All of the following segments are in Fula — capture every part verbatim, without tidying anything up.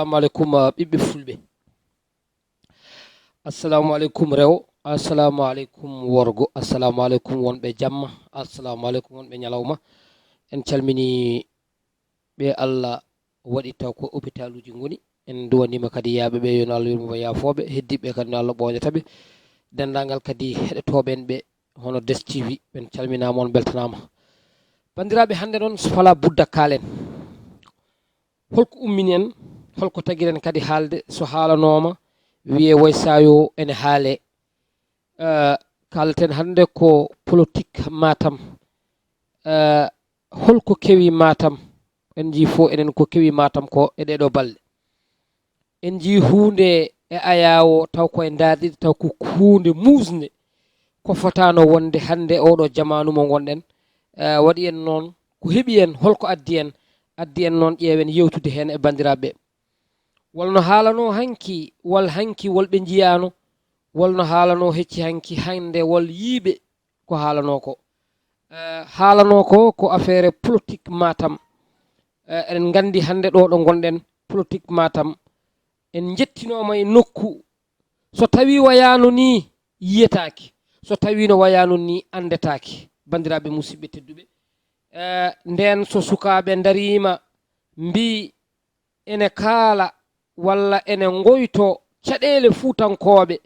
Assalamu aleykum, uh, ɓiɓɓe fulɓe. Assalamu aleykum rewo. Assalamu aleykum worgo. Assalamu aleykum wonɓe jamma. Assalamu aleykum wonɓe ñalawma. En calmini ɓe Allah waɗi taw ko hôpitaluji ngoni. En duwanima kadi yaaɓe ɓe, yo Allah yurmo ɓe, yaafooɓe. Heddiɓe kadi, yo Allah ɓooyata ɓe. Denndaangal kadi heɗotooɓe en ɓe, hono Des T V, ɓen calminaama, on mbeltanaama. Banndiraaɓe, hannde noon, so fala budda kaalen. Holko ummini en? Holko tagiren kadi haalde? So haalanooma, wiyee way sayo ene haalee. Eh, kaalten hannde ko politik Matam. Eh, holko kewi Matam? En njii fof enen ko kewi Matam ko e ɗeeɗoo balɗe. En njii huunde e ayaawo taw ko e ndaarɗe ɗiɗi, taw ko huunde muusnde, ko fotaano wonde hannde oɗo jamaanu mo ngonɗen. Eh, waɗi en noon, ko heɓi en, holko addi en? Addi en noon, ƴeewen yewtude heen e banndiraaɓe. Wal no haalanoo hanki, wal hanki wal ɓe njiyaano, wal no haalanoo hecci hanki, hannde wal yiiɓe ko haalanoo ko. Eh, haalanoo ko, ko affaire politik Matam. Eh, eɗen nganndi hannde ɗo ɗo ngonɗen, politik Matam. En njettinooma e nokku, so tawii wayaano ni yiyetaake, so tawii no wayaano ni anndetaake. Banndiraaɓe musidɓe tedduɓe, eh, ndeen so sukaaɓe ndariima mbii ene kaala walla ene ngoyto caɗeele fuutankooɓe,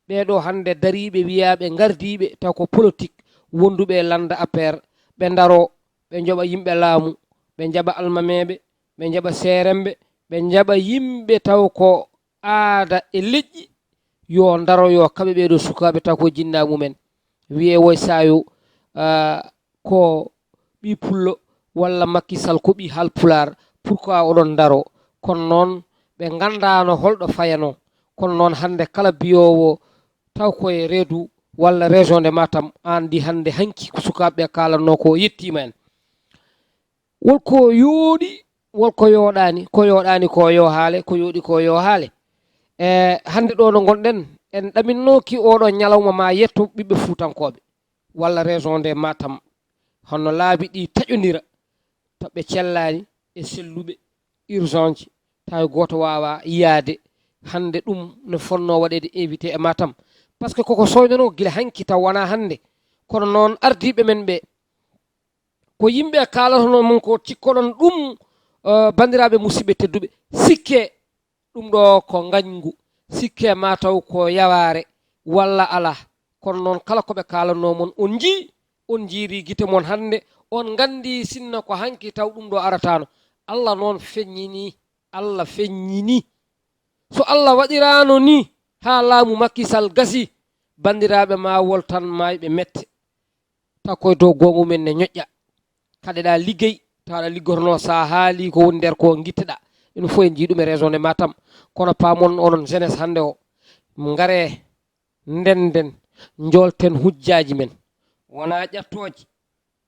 ɓee ɗo hannde dariiɓe wiyaaɓe ngardiiɓe taw ko politik wonduɓe e lannda A P R, ɓe ndaro, ɓe njoɓa yimɓe laamu, ɓe njaɓa almameeɓe, ɓe njaɓa seeremɓe, ɓe njaɓa yimɓe taw ko aada e leƴƴi, yo ndaro, yo kaɓe ɓee ɗo sukaaɓe taw ko jinnaa mumen. Wiyee woy sayo, ah, ko ɓii pullo walla Macky Sall ko ɓii haalpulaar, pourquoi oɗon ndaro? Kono noon ɓe nganndaano holɗo fayanoo. Kono noon hannde kala biyoowo taw koye reedu walla région de Matam, aan ndi hannde hanki ko sukaaɓe ɓe kaalatnoo ko yettiima en. Wol ko yooɗi, wol ko yooɗaani. Ko yooɗaani ko yo haale, ko yooɗi ko yo haale. E hannde ɗo no ngonɗen, en ɗaminnooki oɗo ñalawma ma yetto ɓiɓɓe fuutankooɓe walla région de Matam, hono laabi ɗi taƴondira, to ɓe cellaani e selluɓe, urgence, tawi gooto waawa yaade. Hannde ɗum no fonnoo waɗeede invité e Matam. Par ce que koko sooynanoo gila hanki taw wonaa hannde. Kono noon ardiiɓe men ɓe, ko yimɓe kaalatono mon ko cikkoɗon ɗum, eh, banndiraaɓe musidɓe tedduɓe, sikke ɗum ɗo ko ngañngu, sikke ma taw ko yawaare walla alaa. Kono noon kala ko ɓe kaalanoo mon, on njii, on njiiri gite mon hannde, on nganndi sinno ko hanki taw ɗum ɗo arataano. Allah noon feññini, Allah feññini. So Allah waɗiraano ni haa laamu Macky Sall gasi, banndiraaɓe ma wol tan maayɓe mette. Taw koye dow goongu men ne ñoƴƴa. Kaɗeɗaa liggey, taw aɗa liggotonoo, so a haalii ko woni nder ko ngitteɗaa. Ɗum fof en njii ɗum e région de Matam. Kono paamon onon jeunesse hannde o, ngaree, ndennden, njoolten hujjaaji men. Wonaa ƴattooje,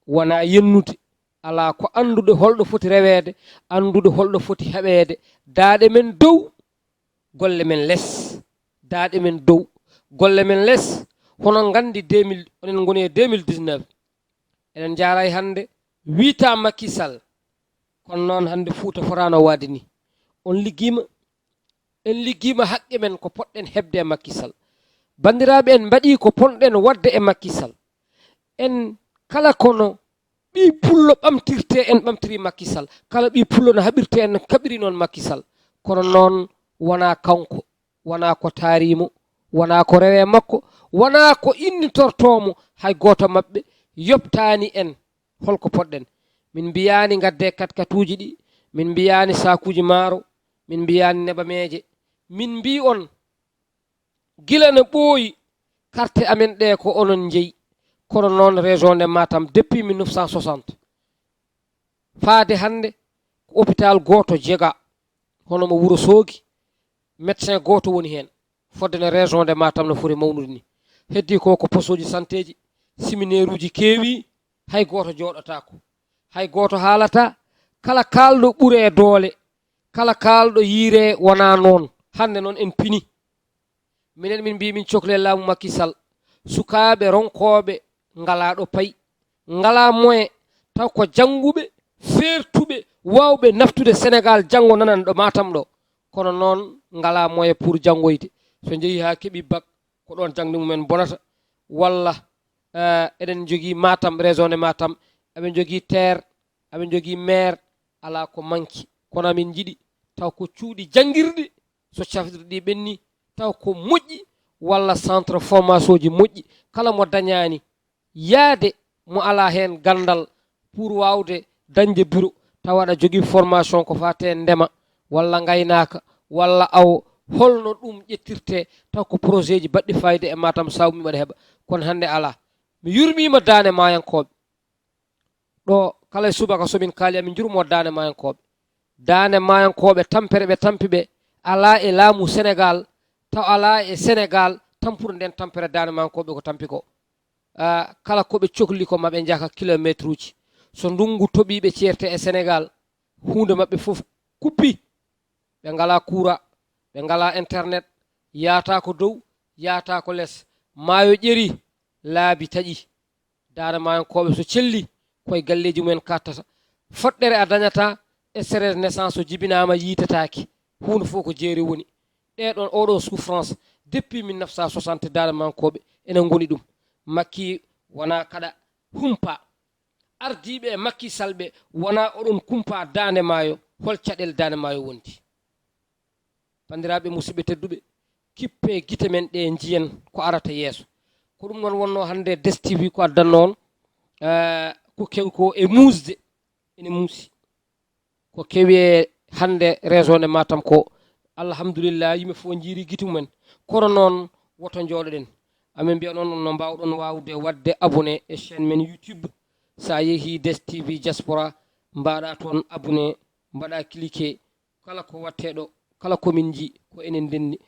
wonaa yennude, alaa ko anndude holɗo foti reweede, anndude holɗo foti heɓeede. Daaɗe men dow, golle men les. Daaɗe men dow, golle men les. Hono nganndi deux mille, oɗen ngoni e deux mille dix-neuf. Eɗen njaaray hannde wiita Macky Sall. Kono noon hannde Fuuta fotaano waade ni. On liggiima, en liggiima haqqe men ko potɗen heɓde e Macky Sall. Banndiraaɓe, en mbaɗii ko ponɗen waɗde e Macky Sall. En kala kono ɓii pullo ɓamtirte, en ɓamtiri Macky Sall. Kala ɓii pullo no haɓirte, en kaɓiri noon Macky Sall. Kono noon wonaa kanko, wonaa ko taarimo, wonaa ko rewe makko, wonaa ko innitortoomo, hay gooto maɓɓe yoɓtaani en holko poɗɗen. Min mbiyaani ngadde katkatuuji ɗi, min mbiyaani saakuuji maaro, min mbiyaani nebameeje. Min mbii on gila no ɓooyi carte amen ɗe ko onon njeyi. Kono noon région de Matam depuis mille neuf cent soixante faade hannde ko hôpital gooto jega, hono mo Wuro Soogi, médecin gooto woni heen. Fodde no région de Matam no foti mawnude ni. Heddi ko ko poste uji santé ji, séminaire uji keewi, hay gooto jooɗotaako. Hay gooto haalata, kala kaalɗo ɓure doole, kala kaalɗo yiire wonaa noon. Hannde noon en pini. Minen min mbii min cokle laamu Macky Sall. Sukaaɓe ronkooɓe ngalaa ɗo payi, ngalaa moyen, taw ko jannguɓe, feertuɓe, waawɓe naftude Senegaal janngo nanan ɗo Matam ɗo. kono noon ngalaa moyen pour janngoyde. So njehii haa keɓi bac, ko ɗoon jaŋde mumen bonata. Walla, eh, eɗen njogii Matam, région de Matam, eɓe njogii terre, eɓe njogii maire, alaa ko manki. Kono amin njiɗi taw ko cuuɗi janngirɗi, so cafrirɗi ɓenni, taw ko moƴƴi, walla centre formation ji moƴƴi. Kala mo dañaani yaade, mo alaa heen ganndal pour waawde dañde bureau, tawa aɗa jogii formation ko faati e ndema, walla ngaynaaka, walla awo, holno ɗum ƴettirtee, taw ko projet ji baɗɗi fayida e Matam, sawmi mbaɗa heɓa. Kono hannde alaa. Mi yurmiima daane maayankooɓe. Ɗo kala e subaka so min kaali, amin njurmoo daane maayankooɓe. Daane maayankooɓe, tampere ɓe tampi ɓe, alaa e laamu Senegaal, taw alaa e Senegaal, tampuru nden tampere daane maayankooɓe ko tampi ko. Ah, kala ko ɓe cokli ko maɓe njaka kilometre uji. So ndunngu toɓii ɓe ceerte e Senegaal, huunde maɓɓe fof kuppi. Ɓe ngalaa kuura, ɓe ngalaa internet, yaataa ko dow, yaataa ko les. Maayo ƴeri, laabi taƴi. Daane maayankooɓe so celli, koye galleeji mumen kattata. Foɗɗere a dañataa, extrait de naissance so jibinaama yiitetaake. Huunde fof ko jeere woni. Ɗee ɗoon, oo ɗoo souffrance, depuis mille neuf cent soixante, daane maayankooɓe ene ngoni ɗum. Makki wonaa kaɗa humpa. Ardiiɓe e Makki Sal ɓe wonaa oɗon kumpa daane maayo, hol caɗeele daane maayo wondi? Banndiraaɓe musidɓe tedduɓe, kippee gite men ɗe njiyen ko arata yeeso. Ko ɗum noon wonnoo hannde Des T V ko addanno on, eh, ko kewi ko e muusde, ene muusi. Ko kewi e hannde région de Matam ko, alhamdulillah, yimɓe fof njiiri gite mumen. Kono noon, woto njooɗoɗen. Amin mbiya noon, no mbaawɗon waawde waɗde abonné e chaîne men YouTube. So a yehii Des T V Diaspora, mbaɗa toon abonné, mbaɗa cliquer. Kala ko wattee ɗo, kala ko min njii, ko enen ndenni.